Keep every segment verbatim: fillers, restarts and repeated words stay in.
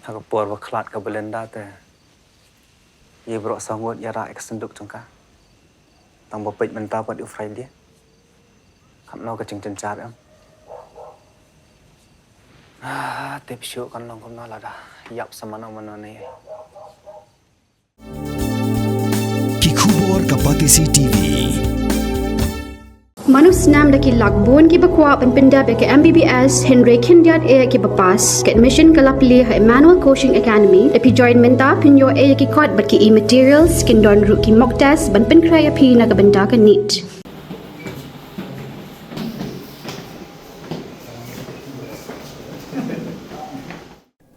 Ha ka por ba khlad ka Belinda te, ïa baroh saw ngut ïa rah ïa ka synduk jong ka. Tang ba peit mynta pat u Friday. Katno ka jingjynjar em. Ah, tip shuh kan long kumno lada ïap sa mano mano ne. Ki khubor ka Batesi T V. Mano snam da ki lak bun kiba kwah ban pyndep ïa ka M B B S hynrei khyndiat eh kiba pass. Ka admission ka la plie ha Emmanuel Coaching Academy. Da phi join mynta phin ïoh eh ïa ki kot bad ki e-materials, kin don ruh ki mock test ban pynkhreh ïa phi na ka bynta ka NEET.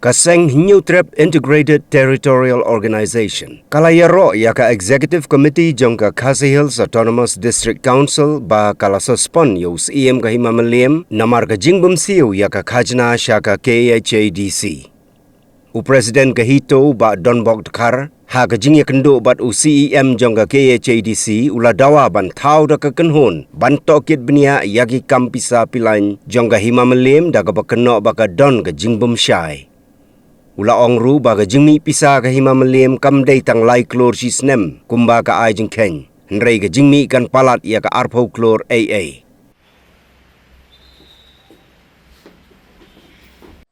Ka seng Hynñiewtrep Integrated Territorial Organization ka la ïaroh ïa ka Executive Committee jong ka Khasi Hills Autonomous District Council ba ka la suspend ïa u Syiem ka Hima Mylliem namar ka jingbymsiew ïa ka khajna sha ka K H A D C. U President ka HITO, Bah Donbok Dkhar, ha ka jingïakynduh bad u C E M jong ka K H A D C, u la dawa ban thaw da ka kynhun ban tohkit bniah ïa ki kam pisa pilain jong ka Hima Mylliem da kaba kynnoh ba ka don ka jingbymshai. U la ong ruh ba ka jingmih pisa ka Hima Mylliem kam dei tang lai klur shi snem kumba ka ai jingkheiñ, hynrei ka jingmih kan palat ïa ka arphew klur ei ei.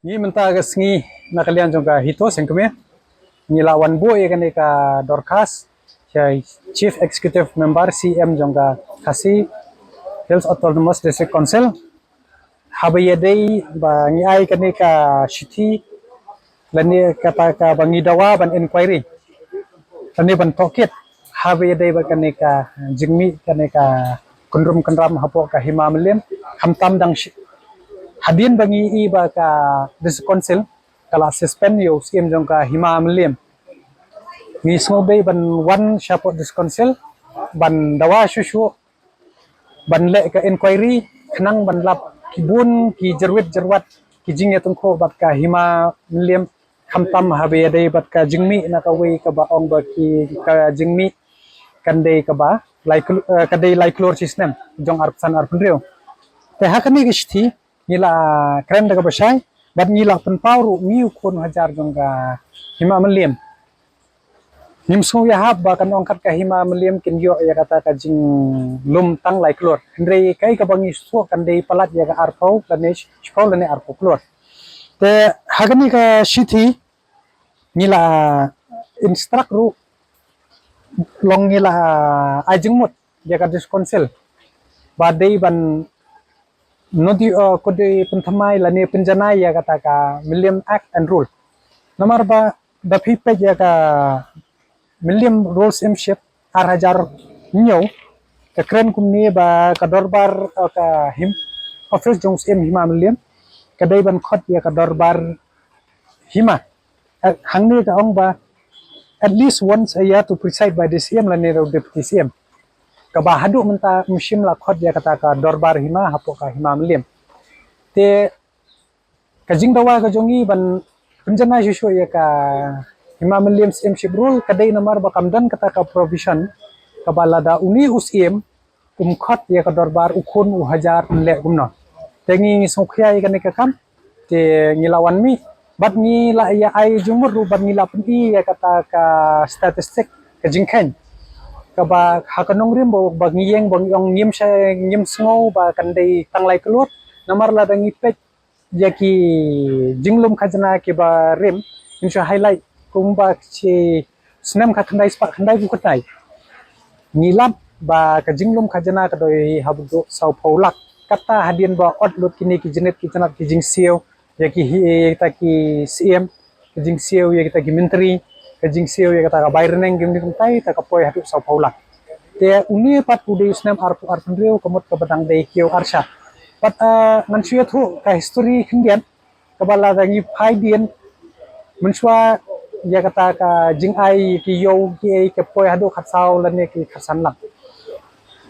Ngi mynta ka sngi na ka liang jong ka HITO Sengkmie ngi la wan buh ïa kane ka dorkhas sha Chief Executive Member, C E M jong ka Khasi Hills Autonomous District Council. Haba ïadei ba ngi ai kane ka shithi lane kata kaba ngi dawa ban inquiry lane ban tohkit haba ïadei bad kane ka jingmih kane ka kynrum kynram hapoh ka Hima Mylliem, khamtam dang shi-, hadien ba ngi i ba ka District Council ka la suspend ïa u Syiem jong ka Hima Mylliem. Ngi sngewbha ban wan shapoh District Council ban dawa shuh shuh ban leh ka inquiry khnang ban lap ki bun ki jyrwit jyrwat ki jingïatyngkhuh bad ka Hima Mylliem, khamtam haba ïadei bad ka jingmih na kawei kaba ong ba ki ka jingmih kan dei kaba lai kl-, eh, ka dei lai klur shi snem jong arphew san arphew hynriew. Te ha kane ka shithi ngi la kren da kaba shai bad ngi la pynpaw ruh ngi u khun hajar jong ka Hima Mylliem. Ngim sngew ïahap ba kan ong kat ka Hima Mylliem kin ïoh ïa kata ka jinglum tang lai klur. Hynrei kaei kaba ngi sngewthuh kan dei palat ïa ka arphew lane shiphew lane arphew klur. Te ha kane ka shithi ngi la instruct ruh, long ngi la ai jingmut ïa ka District Council ba dei ban nodi, eh, ko dei pynthymmai lane pynjanai ïa kata ka Mylliem Act and Rule. Namar ba da phi peit ïa ka Mylliem Rules Imship ar hajar hynñiew ka kren kumne ba ka dorbar, eh, ka him, office jong Syiem Hima Mylliem ka dei ban khot ïa ka dorbar hima. Eh, hangne ka ong ba at least once a year to preside by the C M lane the Deputy C M. Kaba haduh mynta ym shym la khot ïa kata ka dorbar hima hapoh ka Hima Mylliem. Te ka jingdawa ka jong ngi ban pynjanai shuh shuh ïa ka Hima Mylliem Syiemship Rule ka dei namar ba kam don kata ka provision kaba lada une u Syiem um khot ïa ka dorbar u khun u hajar un leh kumno. Te ngi ngi sngewkhia ïa kane ka kam te ngi la wan mih bad ngi la ïa ai jingmut ruh bad ngi la pyni ïa kata ka statistic ka jingkheiñ kaba ha ka nongrim ba, ba ngi ïeng ba ngi ong ngim sha ngim sngew ba kan dei tang lai klur namar lada ngi peit ïa ki jinglum khajna kiba rim, ngin shu highlight kumba shi snem khatkhyndai spah khyndaiphew khyndai. Ngi lap ba ka jinglum khajna ka dei haduh sawphew lak. Kata hadien ba ot lut kine ki jinit ki jinat ki jingsiew ïa ki hi, ïa kita ki Syiem, ki jingsiew ïa kita ki myntri, ki jingsiew ïa kita ka bai rneng, kim dei kumtai ta ka poi haduh sawphew lak. Te une pat u dei u snem arphew arphew hynriew ka mut kaba dang dei kiew arshah. Pat, ah, ngan shu ïathuh ka history khyndiat kaba lada ngi phai dien mynshuwa ïa kata ka jingai ki ïew kiei ka poi haduh khatsaw lane ki khatsan lak.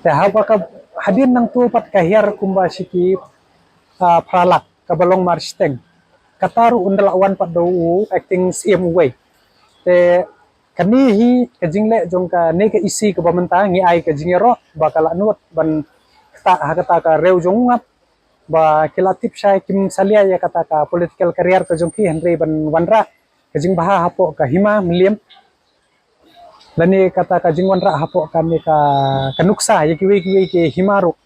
Te haba ka hadien nangto pat ka hiar kumba shi ki, ah, phra lak kaba long marshiteng. Kata ruh ynda la wan pat da u acting Syiem uwei. Te kane hi ka jingleh jong kane ka E C kaba mynta ngi ai ka jingïaroh ba ka la nud ban ktah ha kata ka riew jong u ngap ba ki la tip shai kim salia ïa kata ka political career ka jong ki hynrei ban wanrah ka jingbha hapoh ka hima Mylliem, lane kata ka jingwanrah hapoh kane ka, ka nuksa ïa kiwei kiwei ki hima ruh.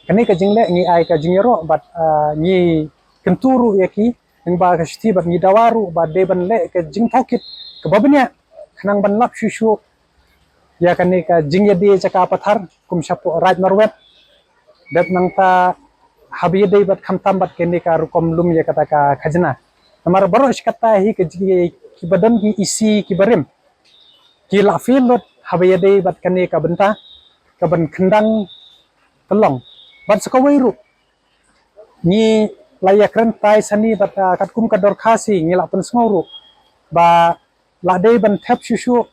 Kane ka jingleh ngi ai ka jingïaroh bad, ah, ngi kyntu ruh ïa ki, lyngba ka shithi bad ngi dawa ruh ba dei ban leh ka jingtohkit kaba bniah khnang ban lap shuh shuh ïa kane ka jingïadie jaka pathar kum shapoh Raid Marwet. Dep nangta haba ïadei bad khamtam bad kane ka rukom lum ïa kata ka khajna. Namar baroh shi katta hi ka jing, kiba don ki E C kiba rim, ki la fail lut haba ïadei bad kane ka bynta kaban khyndang tyllong. Bad sa kawei ruh ngi la ïakren tai sani bad, ah, katkum ka dorkhas hi ngi la pynsngew ruh ba la dei ban thep shuh shuh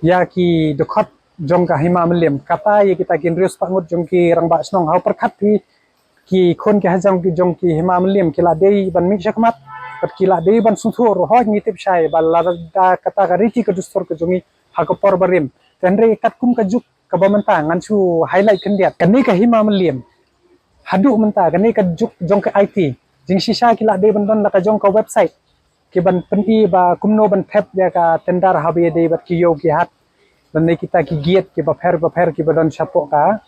ïa ki dkhot jong ka hima Mylliem, kata ïa kita ki hynriew spah ngut jong ki rangbah shnong. Ha u pyrkhat phi, ki khun ki hajam ki jong ki hima Mylliem ki la dei ban mih shakhmat bad ki la dei ban sngewthuh ruh. Hooid, ngi tip shai ba lada kata ka riti ka dustur ka jong ngi ha ka por barim, hynrei katkum ka juk kaba mynta, ngan shu highlight khyndiat. Kane ka hima Mylliem, haduh mynta, kane ka juk jong ka I T, jingshisha ki la dei ban don la ka jong ka website kiban pyni ba kumno ban thep ïa ka tender haba ïadei bad ki ïew ki hat lane kita ki gate kiba pher bapher kiba don shapoh ka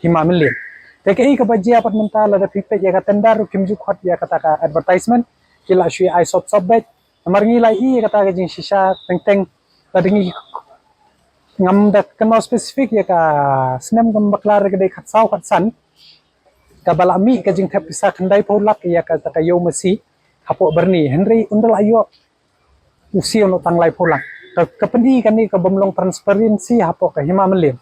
hima Mylliem. Te kaei kaba jia pat mynta, lada phi peit ïa ka tender ruh kim ju khot ïa kata ka advertisement, ki la shu ai sop sop beit. Namar ngi la ïohi ïa kata ka jingshisha teng teng, lada ngi, ngam da kynmaw specific ïa ka snem, ngam bakla re, ka dei khatsaw khatsan kaba la mih ka jingthep pisa khyndai phew lak ïa kata ka ïew masi hapoh Byrni, hynrei ynda la ïoh u siew noh tang lai phew lak. Ka, ka pyni kane ka bym long transparency hapoh ka hima Mylliem.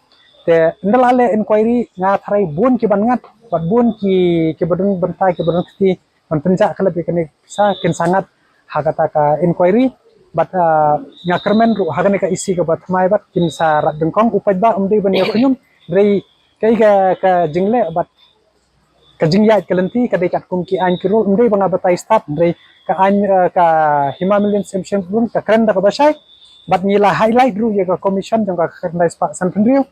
Te ynda la leh inquiry, nga tharai bun kiban ngat bad bun ki, kiba don bynta, kiba don kti ban pynjah khlem ïa kane ka pisa kin sa ngat ha kata ka inquiry. Bad, ah, nga kyrmen ruh ha kane ka E C kaba thymmai bad kin sa rat dyngkong. U paidbah um dei ban ïa khñium, hynrei kaei ka, ka jingleh bad ka jingïaid ka lynti ka dei katkum ki aiñ ki rule. Um dei ba nga batai stad, hynrei ka aiñ, eh, ka Hima Mylliem Siem Shem Rule ka kren da kaba shai. Bad ngi la highlight ruh ïa ka commission jong ka khyndai spah sanphew hynriew,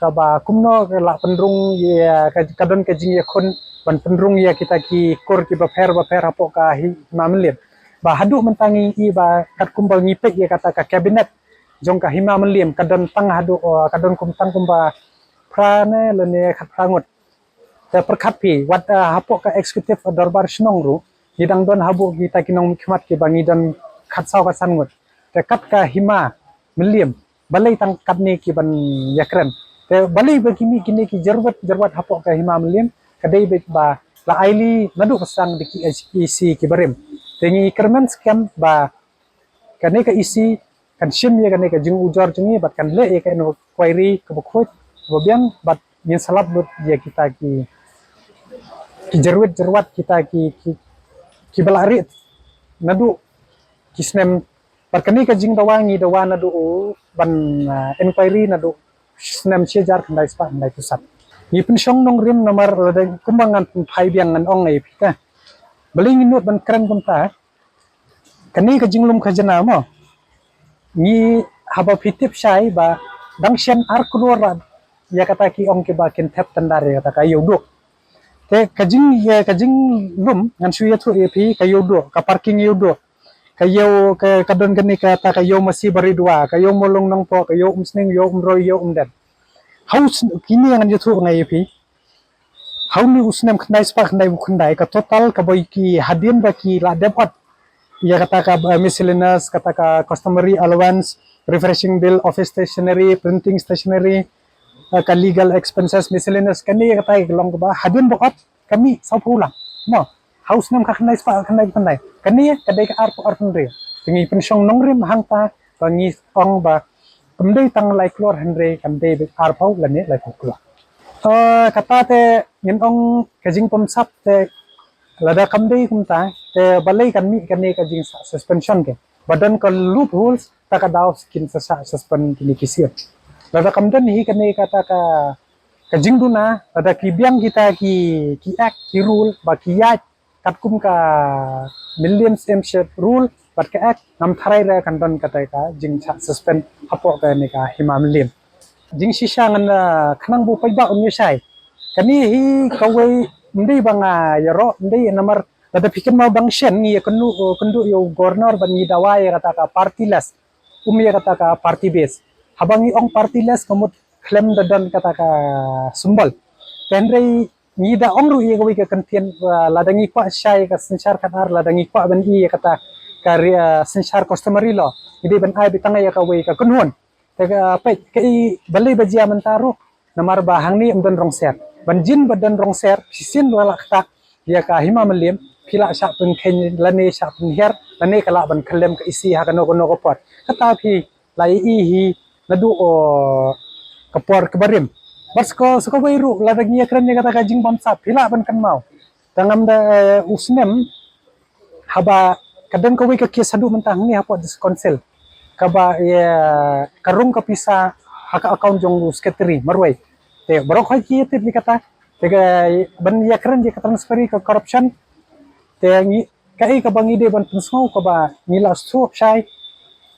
kaba kumno ka la pynrung ïa ka, ka don ka jingïakhun ban pynrung ïa kita ki kur kiba pher bapher hapoh ka Hima Mylliem. Ba haduh mynta ngi i ba katkum ba ngi peit ïa kata ka cabinet jong ka Hima Mylliem ka don tang haduh, eh, ka don kum tang kumba phra ne lane khatphra ngut. Te pyrkhat phi, wat, eh, hapoh ka executive dorbar shnong ruh ngi dang don haduh kita ki nongmihkhmat kiba ngi don khatsaw khatsan ngut. Te kat ka Hima Mylliem, balei tang katne kiban ïakren? Te balei ba ki mih kine ki jyrwat jyrwat hapoh ka Hima Mylliem? Ka dei beit ba la ailad naduh ka sdang da ki E C kiba rim. Te ngi kyrmen skhem ba kane ka E C kan shim ïa kane ka jingujor jong ngi bad kan leh ïa ka inquiry kaba khuid kaba biang bad ngin sa lap lut ïa kita ki, ki jyrwat jyrwat, kita ki, ki, kiba la rieh naduh ki snem. Bad kane ka jingdawa ngi dawa naduh ban, ah, inquiry naduh snem shi hajar khyndai spah khyndai phew san. Ngi pynshong nongrim namar lada kumba ngan pynphai biang ngan ong ïa phi, ka balei ngi nud ban kren kumta. Kane ka jinglum khajna mo, ngi, haba phi tip shai ba dang shen ar klur ïa kata ki ong kiba kin thep tender ïa kata ka ïew duh. Te ka jing, ïa ka jinglum, ngan shu ïathuh ïa phi, ka ïew duh, ka parking ïew duh, ka ïew, ka, ka don kane kata ka ïew masi Baridua, ka ïew Mawlong Nongpoh, ka ïew Umsning, ïew Umroi, ïew Umden. Hau kine ngan ïathuh nga ïa phi. Ha une u snem khyndai spah khyndai phew khyndai, ka total kaba ki hadien ba ki la dep ot ïa kata ka, eh, miscellaneous, kata ka customary allowance, refreshing bill, office stationery, printing stationery, eh, ka legal expenses, miscellaneous, kane ïa kata ka long kaba hadien ba ot ka mih saw phew lak. Mo, ha u snem ka khyndai spah khyndai phew khyndai. Kane ka dei ka ar phew ar phew hynriew. Te ngi pynshong nongrim hangta ba ngi ong ba kam dei tang lai klur hynrei kan dei beit ar phew lane lai phew klur. Eh, kata te ngin ong ka jingpynsap te lada kam dei kumta te balei kan mih kane ka jingsah suspension, ka ba don ka loopholes, ta ka daw kin sa sah suspend kine ki siem. Lada kam don hi kane kata ka, ka jingduna, lada ki biang kita ki, ki act, ki rule ba ki ïaid katkum ka Mylliem Siem Shem Rule bad ka act, ngam tharai re kan don kata ka jingsah suspend hapoh kane ka Hima Mylliem. Jingshisha ngan, ah, khnang ba u paidbah un ïoh shai. Kane hi kawei, ym dei ba nga ïaroh, ym dei, namar Lada phi kynmaw bang shen ngi ïa kynduh, kynduh ïa u Governor ban ngi dawa ïa kata ka partyless, um ïa kata ka party base. Haba ngi ong partyless ka mut khlem da don kata ka symbol. Te hynrei ngi da ong ruh ïa kawei ka kyntien, uh, lada ngi kwah shai ka synshar khadar, lada ngi kwah ban ïa kata ka ri-, uh, synshar customary law, ngi dei ban ai beit tang ïa kawei ka kynhun. Te ka peit ka i balei ba jia mynta ruh, namar ba hangne ym don rong ser. Ban jin ba don rong ser, shisien la lah kata ïa ka Hima Mylliem, phi lah shah pynkheiñ lane shah pynhiar lane ka lah ban khyllem ka isi ha kano kano ka por. Kata phi la i hi naduh, o, ka por kaba rim. Bad shuh, shuh kawei ruh, lada ngi ïakren ïa kata ka jingbamsap, phi lah ban kynmaw. Tang ngam da, eh, u snem, haba ka don kawei ka case haduh mynta hangne hapoh District Council, kaba ïa ka rung ka pisa ha ka account jong u secretary marwei. Te baroh hoi ki ïa tip ïa kata. Te ka ban ïakren ïa ka transfer ka corruption. Te ngi, kaei kaba ngi dei ban pynsngew kaba ngi la sngewthuh shai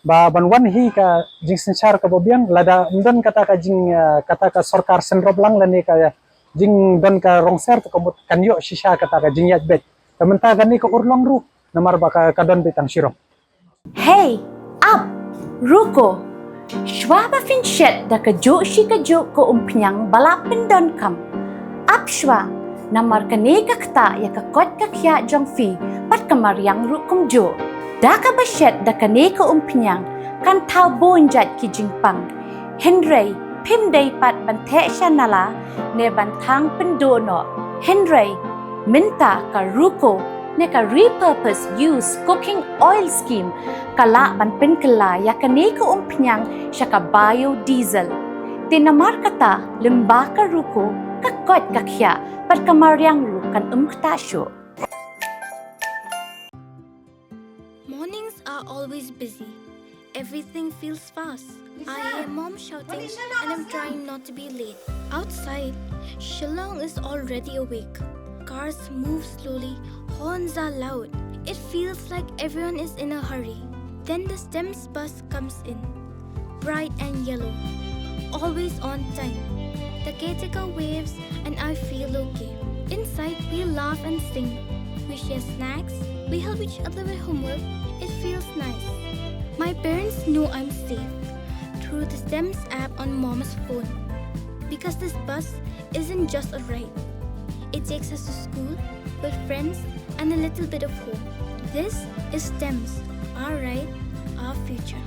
ba ban wan hi ka jingsynshar kaba biang, lada ym don kata ka jing, eh, kata ka sorkar synrop lang lane ka jingdon ka rong ser, te ka mut kan ïoh shisha kata ka jingïaid beit. Te mynta kane ka urlong ruh namar ba ka, ka don beit tang shirong. Hei, ap, ruko. Shuwa ba phin shet da kajuh shi kajuh ka umphniang ba la pyndonkam, ap shuwa, namar kane ka ktah ïa ka koit ka khiah jong phi bad ka mariang ruh kumjuh. Da kaba shet da kane ka umphniang kan thaw bun jait ki jingpang. Hynrei phim dei pat ban theh sha nala ne ban thang pynduh noh. Hynrei mynta ka ruko ne ka repurpose use cooking oil scheme ka lah ban pynkylla ïa kane ka umphniang sha ka biodiesel. Te namar kata, lyngba ka ruko, ka koit ka khiah bad ka mariang ruh kan ym ktah shuh. Mornings are always busy. Everything feels fast. I hear mom shouting and I'm trying not to be late. Outside, Shillong is already awake. Cars move slowly, horns are loud. It feels like everyone is in a hurry. Then the STEMS bus comes in, bright and yellow, always on time. The caretaker waves and I feel okay. Inside, we laugh and sing. We share snacks, we help each other with homework. It feels nice. My parents know I'm safe through the STEMS app on mom's phone because this bus isn't just a ride. It takes us to school, with friends, and a little bit of home. This is STEMS, our ride, our future.